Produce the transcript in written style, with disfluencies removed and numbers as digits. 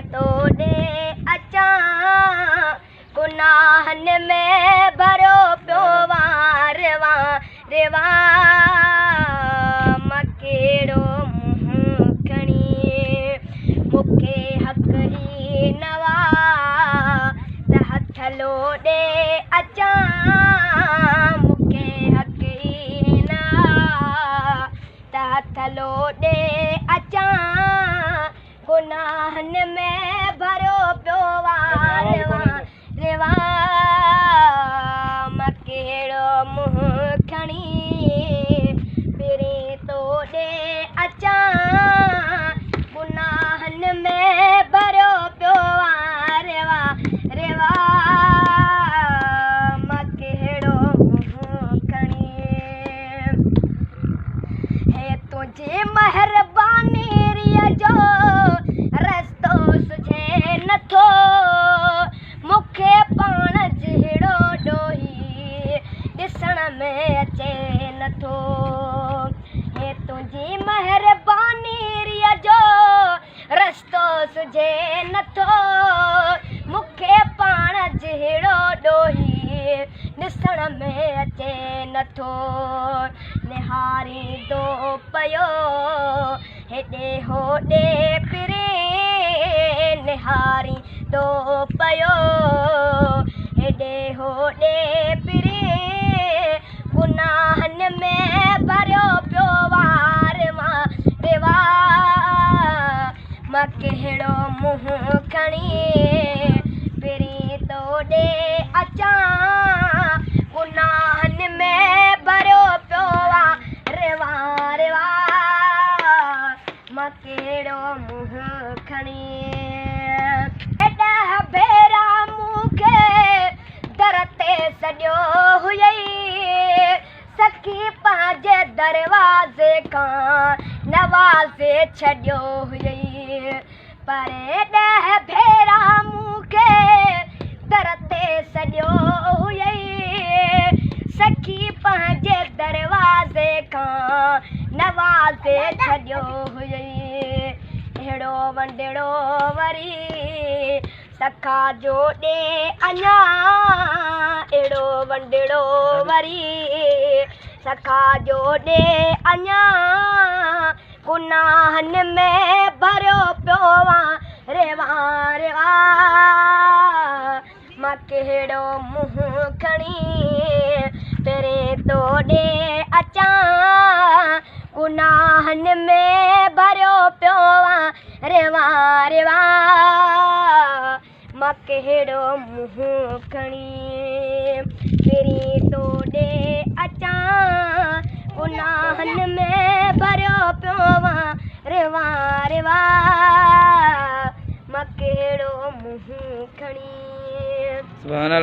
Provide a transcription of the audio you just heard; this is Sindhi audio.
پرين تو ڏي اچان، گناهن ۾ ڀريو پيو وان روان روان، مان ڪهڙو منهن کڻي، مون کي حق ئي نه آ ته هٿ لوڏي اچان، مون کي حق ئي نه آ ته هٿ لوڏي اچان، گناهن ۾ ڀريو پيو آ روان روان، مان ڪهڙو منهن کڻي پرين تو ڏي اچان، گناهن ۾ ڀريو پيو آ روان روان، مان ڪهڙو منهن کڻي. هي تنهنجي مهرباني ريء جو رستو سجهي نٿو، مون کي پاڻ جهڙو ڏوهي ڏسڻ ۾ اچي نٿو. هي تنهنجي مهرباني ريء جو رستو سجهي نٿو، مون کي پاڻ جهڙو ڏوهي ڏسڻ ۾ اچي نٿو. نهاريندو پيو هيڏي هوڏي پرين، نهاريندو پيو هيڏي هوڏي پرين، گناهن ۾ ڀريو پيو وار مان روا، مان ڪهڙو منهن کڻي پرين تو ڏي اچان، گناهن ۾ ڀريو پيو آ روا روا، مان ڪهڙو منهن کڻي. ڏهه ڀيرا مون کي در تي سڏيو هئي، سکي پنهنجي دروازي کان نوازي ڇڏيو هئي. پر ڏهه ڀيرا مون کي در تي سڏيو هئي، سکي پنهنجي دروازي کان نوازي ڇڏيو هئي. اهڙو ونڊڙو وري سکا جو ڏي اڃا، اهڙو ونڊڙو وري سکا جو ڏي اڃا، گناهن ۾ ڀريو پيو آن ريوان ريوان، مان ڪهڙو منهن کڻي پرين تو ڏي اچان، گناهن ۾ ڀريو پيو آن ريوان ريوان، مان ڪهڙو منهن کڻي پرين تو ڏي اچان، گناهن ۾ ڀريو پيو آن ريوان ريوان، مان ڪهڙو منهن کڻي. سبحان.